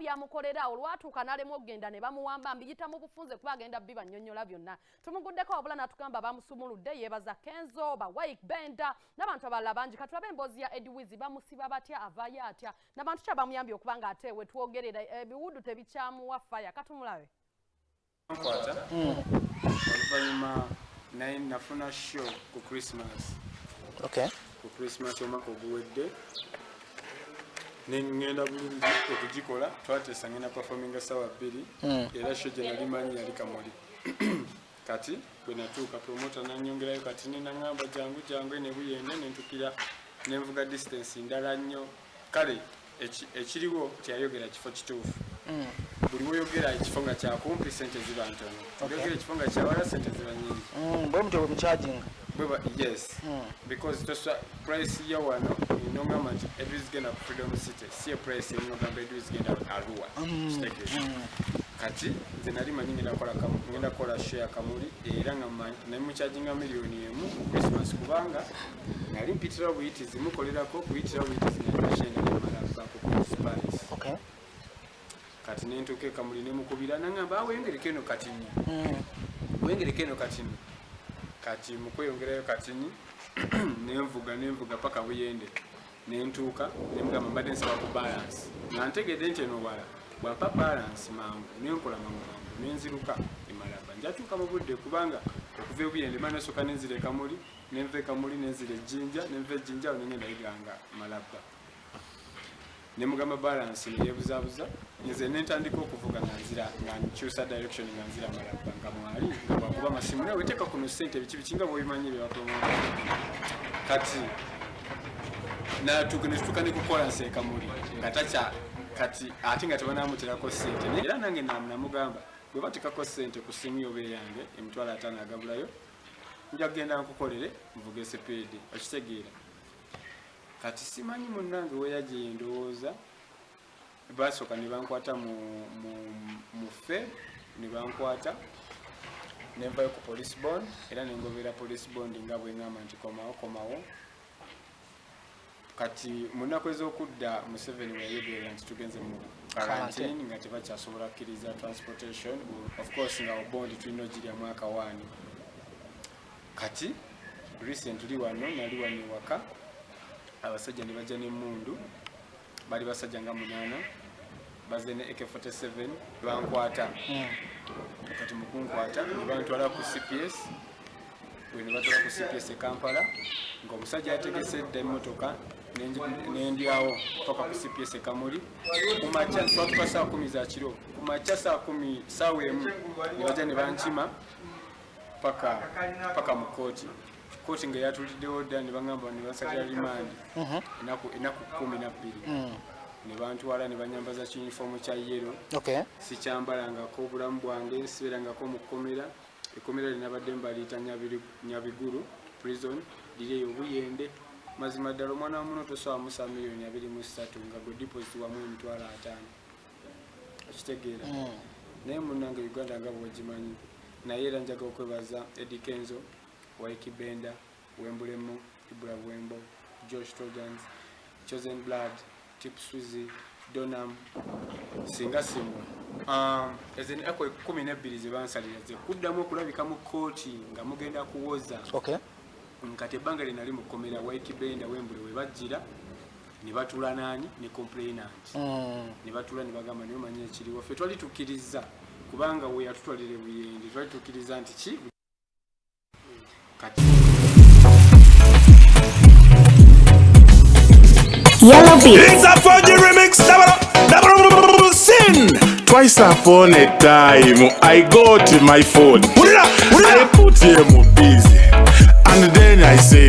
Byamukolera olwatuuka n'alema okugenda ne bamuwamba. Mbiyita mu bufunze kuba agenda bibannyonnyola byonna. Tumuguddeko wabula n'atugamba bamusumuludde, yeebaza Kenzo, ba Wyke Benda n'abantu abalala bangi. Katulabe emboozi ya Eddy Wizzy. Bamusiba batya, avaayo atya, n'abantu kyabamuyambye okuba nga ate we twogerera ebiwudu tebikyamuwa faya. Katumulabe. Nkwata oluvannyuma naye nafuna show ku Christmas. Ku Christmas omwaka oguwedde neŋŋenda bulungi okugikola. Twateesa ngenda performinga sawa 2. Era show gye nali manyi yali Kamuli. Kati bwe natuuka, promoter nanyongerayo kati nenaŋŋamba, "Jangu, jangu." Ne Buyende nentukira, nenvuga distance ndala nnyo. Kale ekiriwo teyayogera kifo kituufu. Buli woyogera ekifo nga kyakumpi, sente ziba ntono. Oyogera ekifo nga kyawala, sente ziba nyingi. Bwe mutyo bwe mucharginga? Bweba, yes, because tosa price ya wano nongamba nti Edris genda ku Freedom City, si ye price enogamba Edris genda Arua. Kitegeeza kati nze nali manyi ngenda kukola show ya Kamuli, era nga namucharginga miliyoni 1 ku Christmas, kubanga nali mpitira buyitizi, mukolerako kuyitira buyitizi, nalina show endala emala ku Queen's Palace. Kati nentuuka e Kamuli, nemukubira, nangamba, "Awengereko eno katini, wengereko eno katini." Kati mukweyongerayo katini, nenvuga, nenvuga paka Buyende, nentuuka, nemugamba, "Mbadde nsaba ku balance," nga ntegedde nti eno wala. Bwampa balance mangu, nenkola mangu mangu, nenziruka emalaba, njatuuka mu budde, kubanga okuva ebuyende ma nesooka nenzira ekamuli, nenva ekamuli nenzira ejjinja, nenva ejjinja awo nengenda Iganga Malaba. Nemugamba balance, neyebuzabuza. Nze nentandika okuvuga nga nzira, nga nkyusa direction, nga nzira Malaba, nga mwali nga bwakuba amasimu, "Nawe teeka kuno sente," biki biki, nga bwobimanyi byebapromote. Kati natuuka, netutuuka ne kukola nseekamuli nga takya. Kati ate nga tebanamuterako sente. Naye era nange namugamba, "Bwe batekako sente ku simu yoba eyange 500,000 agabulayo, nja kugenda nkukolere, nvuge speed." Okitegeera? Kati simanyi munnange weyagye endowooza. Basooka ne bankwata mu fe, ne bankwata, nenvayo ku police bond, era nengobera police bond nga bweŋŋamba nti komawo, komawo. Kati mu nnaku ez'okudda, Museveni weyayogerera nti tugenze mu quarantine, nga tebakyasobola kukkiriza transportation, of course nga bond tulina ogirya mwaka waani. Kati recently wano nali wano ewaka, abasajja ne bajja n'emmundu, bali basajja nga munaana, baze ne AK47, bankwata. Kati mukunkwata ne bantwala ku CPS. Bwe ne batwala ku CPS e Kampala, ng'omusajja yategese edda emmotoka, nendyawo paka ku CPS e Kamuli. Kumakya twatuka saa 10 za kiro, kumakya saa 10, saawa 1, ne bajja ne bankima paka mu kooti. Kooti nga yatuliddewo dda, ne baŋŋamba, ne bansatira remand enaku 12. Ne bantwala, ne banyambaza kiyunifoomu kya yellow. Sikyambalangako obulamu bwange, sibeerangako mu kkomera. Ekkomera linabadde mbaliyita Nyabiguru Prison, liri eyo Obuyende. Mazima ddala, omwana wa muno tosobola musa miliyoni 23 nga gwe deposit wamu 50,000. Okitegeera? Naye munnange, Uganda nga bwogimanyi. Naye era njaga okwebaza Eddy Kenzo, Wyke Benda, Wembulemu, Ibra Bwembo, Josh Trojans, Chosen Blood, Tip Swizy, Donam. Singa simwe, ezo enaku 12 zebansalira ze kuddamu okulabika mu kooti nga mugenda kuwoza. Kati ebbanga lye nali mu kkomera, Wyke Benda, Wembule we bajjira ne batula naani ne complainant, ne batula ne bagamba, "Naye omanyi ekiriwo, ffe twali tukkiriza, kubanga we yatutwalira Ebuyende twali tukkiriza nti ki." Kati Yellow Beats. It's a 4G remix, double, double sin. Twice upon a time, I got my phone. Put it up, put it I up. put him busy. And then I said,